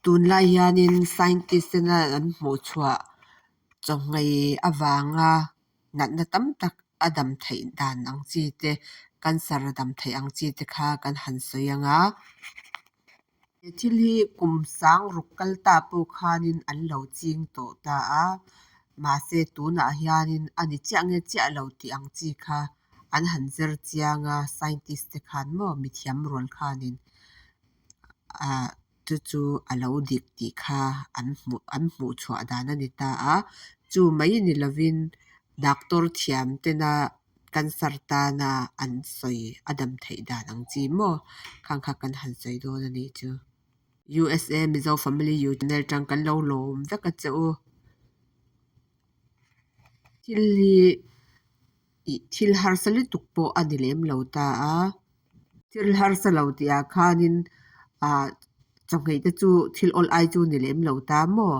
Tunlai hianin scientist tena an hmuh chhuah chawhmeh avanga natna tam tak a dam theih dan ang chi te, cancer a dam theih ang chi te kha kan han sawi ang a. He thil hi kum sang ruk kal ta pawh khanin an lo ching tawh ta a, mahse tunah hianin a ni chiah nge chiah lo tih ang chi kha an han zir chiang a, scientist te khan maw mithiam rual khanin ah chu chu a lo dik tih kha an hmuh an hmuh chhuah dan a ni ta a, chu mai ni lovin doctor thiam tena cancer tana an sawi a dam theih dan ang chi maw khang kha kan han sawi dawn a nih chu. USA Mizo Family Channel tang kan lo lawm vek a che u. Thil hi ih thil harsa lutuk pawh a ni lem lo ta a. Thil harsa lo tih ah khanin ah chawhmeh te chu thil awl ai chu ni lem lo ta maw?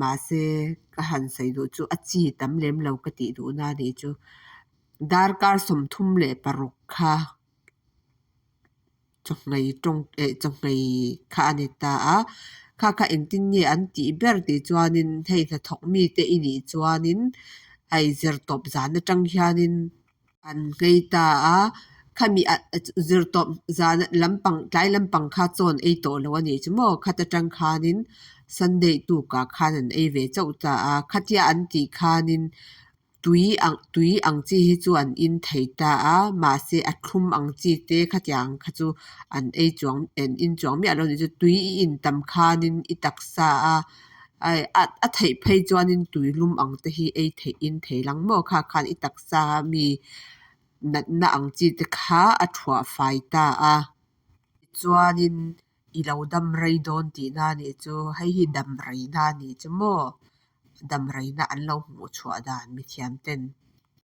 Mahse ka han sawi duh chu a chi tam lem lo ka tih duh na nih chu. Darkar 36 kha chawhmeh tawng eh chawhmeh kha a ni ta a. Kha kha engtin nge an tih ber tih chuanin hei hnathawk mite i nih chuanin hei zirtawp zan atang hianin an nghei ta a. Khami ah zirtawp zan lampang tlai lampang kha chaw an ei tawh lo a nih chu maw khat atang khanin Sunday tukah khan an ei ve chauh ta a. Khatia an tih khanin Tui ang tui ang chi hi chu an in thei ta a, mahse a thlum ang chi te khatiang kha chu an ei chuang an in chuang miah lo a nih chu. Tui i in tam khanin i taksa a ai a a theih phei chuanin tui lum ang te hi ei theih in thei lang maw kha khan i taksa a mi natna ang chi te kha a thuah fai ta a. Tichuanin i lo dam rei dawn tihna a nih chu, hei hi dam reina a nih chu maw. Damreina an lo hmuh chhuah dan mithiam ten.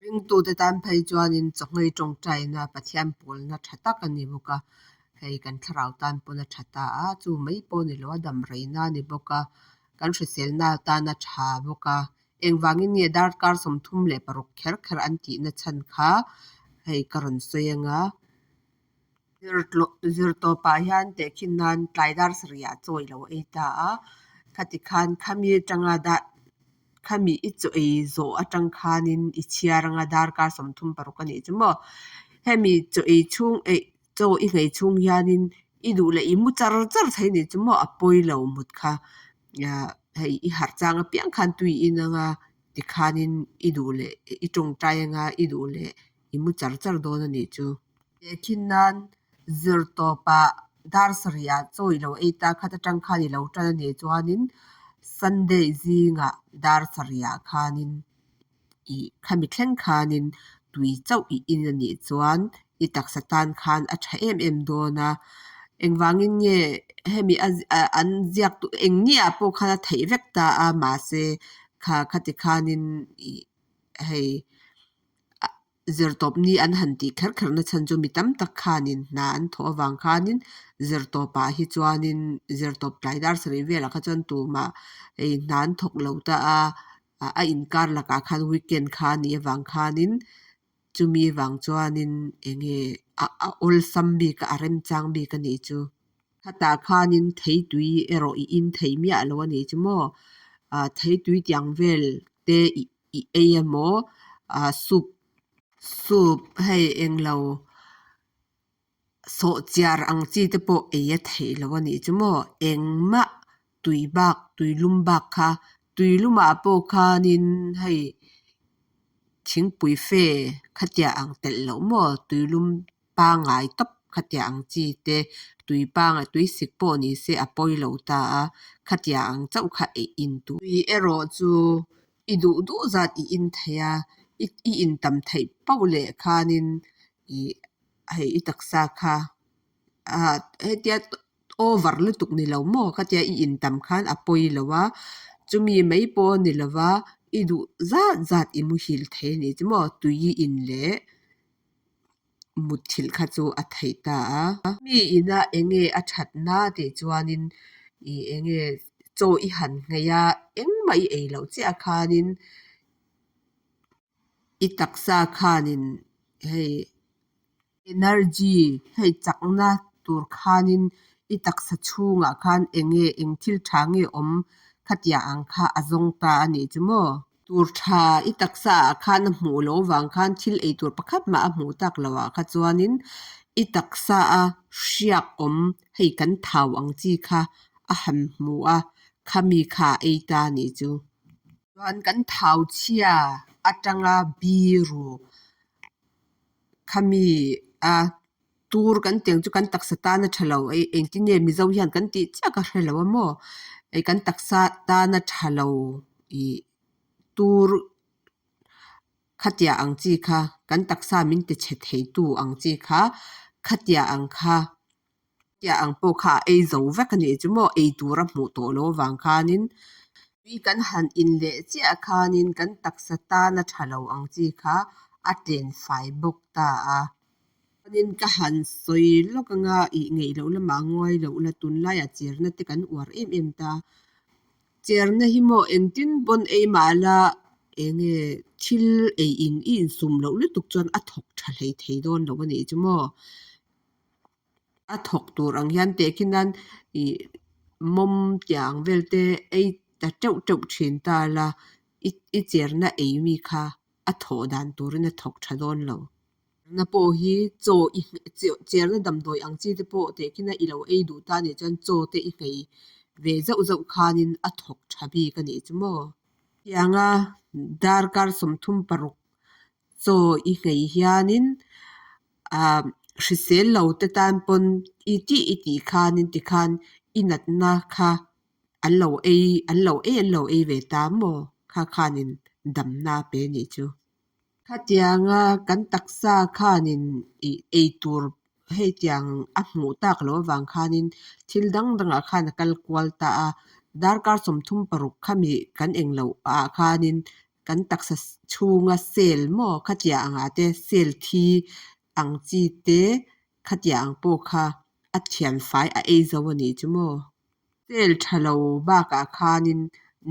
Ringtute tan phei chuanin chawhmeh tawngtaina Pathian pawlna tha tak a ni bawk a, hei kan thlarau tan pawn a tha ta a, chu mai pawh ni lo a damreina a ni bawk a, kan hriselna atan a tha bawk a, engvangin nge darkar 36 kher kher an tihna chhan kha hei ka rawn sawi anga. Zirtawpah hian tehkhin nan tlai dar sarihah chaw i lo ei ta a, khati khan khami atanga dar khami i chaw ei zawh atang khanin i chhiar anga darkar 36 a nih chu maw. Hemi chaw ei chhung eih chaw i nghei chhung hianin i duh leh i mu char char thei a nih chu maw a pawi lo mut kha hei i harh chang apiang khan tui i in anga tikhanin i duh leh i tawngtai anga i duh leh i mu char char dawn a nih chu. Tehkhin nan zirtawpah dar sarihah chaw i lo ei ta khat atang khan i lo tan a nih chuanin Sunday zingah dar sarihah khanin i khami thleng khanin tui chauh i in a nih chuan i taksa tan khan a tha em em dawn a. Engvangin nge hemi a an ziak tu eng nge ah pawh khan a theih vek ta a mahse kha khati khanin i hei Zirtawp ni an han tih kher kher na chhan chu mi tam tak khanin hna an thawh avang khanin zirtawpah hi chuanin zirtawp tlai dar sarih velah kha chuan tumah hei hna an thawk lo ta a, a inkar lakah khan weekend kha a nih avang khanin chumi vang chuanin eng nge a awlsam bik a, a remchang bik a nih chu. Khatah khanin theitui erawh i in thei miah lo a nih chu maw? Theitui tiang vel te i i ei emaw ah soup soup hei englo sawhchiar ang chi te pawh ei a theih loh a nih chu maw engmah tui bak tui lum bak kha tui lumah pawh khanin hei thingpui fe khatiah ang telh loh maw tui lum pangngai tawp khatiah ang chi te tui pangngai tui sik pawh ni se a pawi lo ta a khatiah ang chauh kha ei in tur. Tui erawh chu i duh duh zat i in thei a i i in tam theih pauh leh khanin ih hei i taksa kha ah hetia over lutuk ni lo maw khatia i in tam khan a pawi lo a chumi mai pawh a ni lo va i duh zat zat i muhil thei a nih chu maw tui i in leh. Mutthilh kha chu a theih ta a. Mi ina enge a thatna tih chuanin ih enge chaw i han nghei a, engmah i ei loh chiah khanin i taksa khanin hei energy hei chakna tur khanin I taksa chhungah khan enge eng thil tha nge awm khatia ang kha a zawng ta a nih chu maw. Tur tha i taksa ah khan a hmuh loh avang khan thil ei tur pakhat mah a hmuh tak loh ah kha chuanin i taksa a hriak awm hei kan thau ang chi kha a han hmu a, khami kha a ei ta a nih chu. Chuan kan thau chhia atanga biru khami a tur kan tih ang chu kan taksa tana tha lo ei engtin nge Mizo hian kan tih chiah ka hre lo a maw ei kan taksa tana tha lo ih tur khatiah ang chi kha kan taksa min ti chhe thei tu ang chi kha khatiah ang kha khatiah ang pawh kha a ei zo vek a nih chu maw ei tur a hmuh tawh loh avang khanin tui kan han in leh chiah khanin kan taksa tana tha lo ang chi kha a tlen fai bawk ta a. Chuanin ka han sawi lawk anga ih ngeih loh lamah ngawi loh la tunlaiah cherna te kan uar em em ta. Cherna hi maw engtin pawn ei mah la enge thil ei in i insum loh lutuk chuan a thawk tha hlei thei dawn lo a nih chu maw. A thawk tur ang hian tehkhin nan ih mawm tiang vel te ei ta teuh teuh thin ta la i cherna ei mi kha a thawh dan turin a thawk tha dawn lo. Cherna pawh hi chaw i cherna damdawi ang chi te pawh tehkhin a i lo ei duh ta nih chuan chaw te i nghei ve zauh zauh khanin a thawk tha bik a nih chu maw. Tianga darkar 36 chaw i nghei hianin ah hrisel lo te tan pawn i tih i tih khanin tikhan i natna kha an lo ei an lo ei an lo ei ve ta maw kha khanin damna a pe a nih chu. Khatianga kan taksa khanin ih ei tur hei tiang a hmuh tak loh avang khanin thil dang dangah khan a kal kual ta a. Darkar 36 khami kan eng loh ah khanin kan taksa chhunga cell maw khatia angah te cell thi ang chi te khatia ang pawh kha a thian fai a ei zo a nih chu maw. Cell tha lo bakah khanin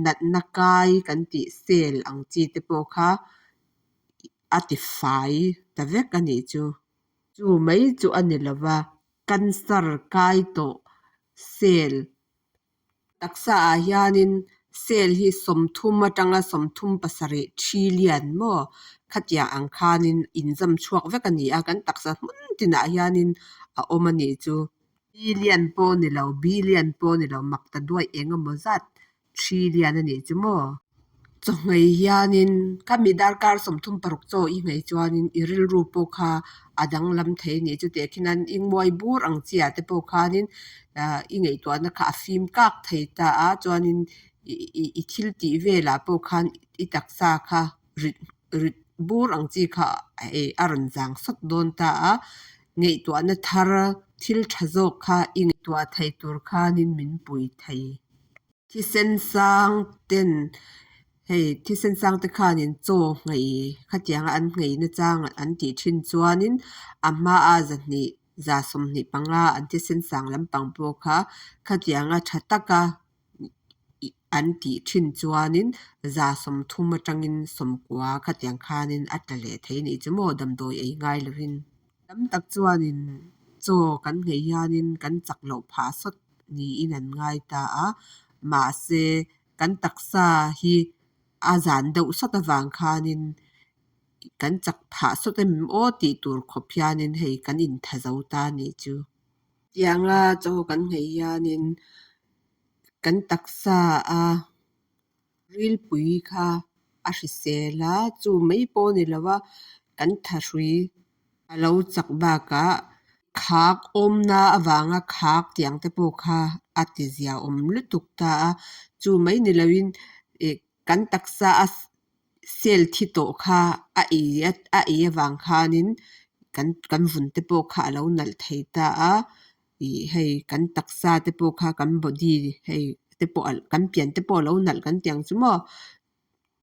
natna kai kan tih cell ang chi te pawh kha a ti fai ta vek a nih chu. Chu mai chu a ni lova, cancer kai tawh cell taksa ah hianin cell hi 30 atanga 37 trillion maw khatiang ang khanin inzam chhuak vek a ni a, kan taksa hmun tinah hianin a awm a nih chu. Million pawh ni lo, billion pawh ni lo, mak ta duaih eng emaw zat trillion a nih chu maw. Chaw nghei hianin khami darkar 36 chaw i nghei chuanin i rilru pawh kha a danglam thei a nih chu tehkhin an i nguai bur ang chi ah te pawh khanin i ngaihtuahna kha a fim kak thei ta a chuanin i thil tih velah pawh khan i taksa kha rit rit bur ang chi kha a rawn zang sawt dawn ta a ngaihtuahna thar thil tha zawk kha i ngaihtuah thei tur khanin min pui thei. Thisen sang ten hei thisen sang te khanin chaw nghei khatianga an nghei nachang an tih thin chuanin a hmaa 200 125 an thisen sang lampang pawh kha khatianga tha taka an tih thin chuanin 130 atangin 90 khatiang khanin a tla leh thei nih chu maw damdawi ei ngai lovin. Tam tak chuanin chaw kan nghei hianin kan chak loh phah sawt niin an ngai ta a, mahse kan taksa hi a zan deuh sawt avang khanin kan chak phah sawt em aw tih tur khawp hianin hei kan intha zo ta a nih chu. Tianga chaw kan nghei hianin kan taksa a rilpui kha a hrisel a, chu mai pawh a ni lo a, kan thahrui a lo chak bakah khak awmna avanga khak tiang te pawh kha a ti zia awm lutuk ta a, chu mai ni loin ih kan taksa a cell thi tawh kha a ei a ei avang khanin kan kan vun te pawh kha a lo nalh thei ta a, ih hei kan taksa te pawh kha kan body hei te pawh kan pian te pawh a lo nalh kan tih ang chu maw.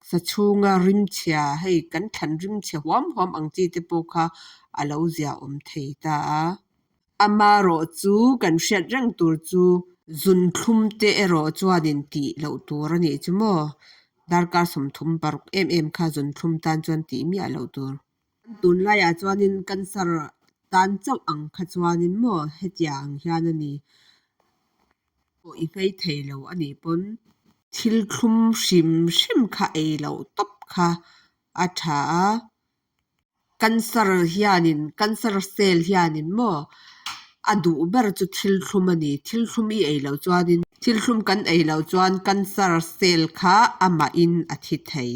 Sa chhunga rimchhia hei kan thlan rimchhe huam huam ang chi te pawh kha a lo zia awm thei ta a. Amaherawh chu kan hriat reng tur chu zunthlum te erawh chuanin tih loh tur a nih chu maw. Darkar 36 em em kha zunthlum tan chuan tih miah loh tur. Tunlaiah chuanin cancer tan chauh ang kha chuanin maw hetiang hian a ni. pawh i nghei thei lo a nih pawn thil thlum hrim hrim kha ei loh tawp kha a tha a. Cancer hianin, cancer cell hianin maw a duh ber chu thil thlum a ni. Thil thlum i ei loh chuanin, thil thlum kan ei loh chuan cancer cell kha amahin a thi thei.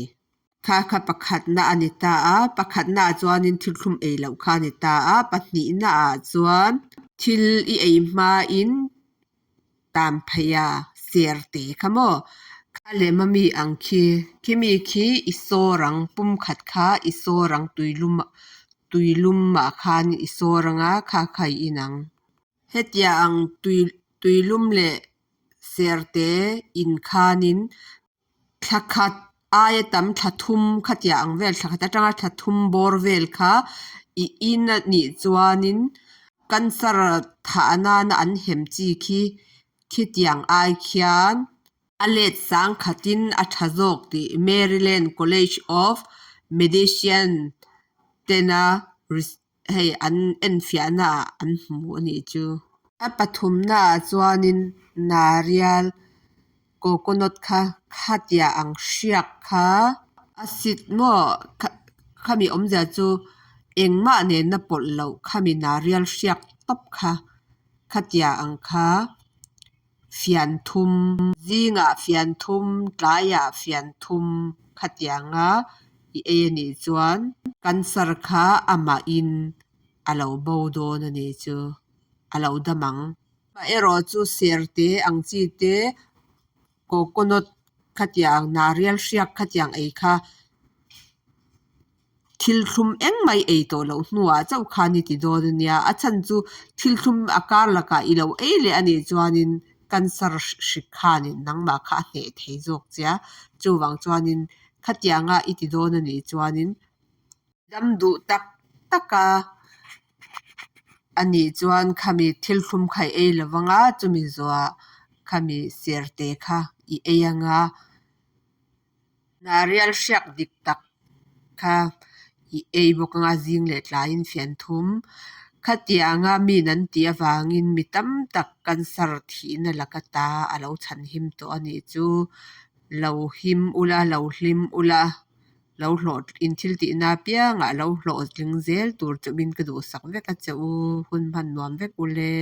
Kha kha pakhatna a ni ta a, pakhatna ah chuanin thil thlum ei loh kha a ni ta a, pahnihna ah chuan thil i ei hmain tan phei a, ser te kha maw? A lem a mi ang khi, khimi khi i sawr ang, pumkhat kha i sawr ang tuilum tuilum ah khan i sawr ang a, kha kha i in ang. Hetia ang tui tuilum leh ser te in khanin Thla khat aia tam thla thum khatiah ang vel, thla khat atanga thla thum bawr vel kha i in a nih chuanin cancer thah nana an hem chi khi khitiang ai khian a let sang khatin a tha zawk tih Maryland College of Medicine tena hei an enfiahna ah an hmu a nih chu. A pathumna ah chuanin narial coconut kha khatia ang hriak kha a sit maw khami awmzia chu engmah nena pawlh loh khami narial hriak tawp kha khatia ang kha fian thum zingah fian thum tlaiah fian thum khatianga i ei a nih chuan cancer kha amahin a lo bo dawn a nih chu a lo dam ang. Amaherawh chu serte ang chi te coconut khatiang narial hriak khatiang ei kha thil thlum engmah i ei tawh loh hnuah chauh khan i ti dawn a nia. A chhan chu thil thlum a kar lakah i lo ei leh a nih chuanin cancer hrik khanin nangmah kha a hneh thei zawk che a. Chuvang chuanin khatianga i ti dawn a nih chuanin dam duh tak tak a a nih chuan khami thil thlum kha i ei lo vang a, chumi zawhah khami serte kha i ei ang a. Narial hriak dik tak kha i ei bawk anga zing leh tlaiin fian thum. Khatianga min an tih avangin mi tam tak cancer thihna laka ta a lo chhan him tawh a nih chu. Lo him ula, lo hlim ula, lo hlawh in thil tihna apiangah lo hlawhtling zel tur chauhin ka duhsak vek a che u. Hun hman nuam vek ule.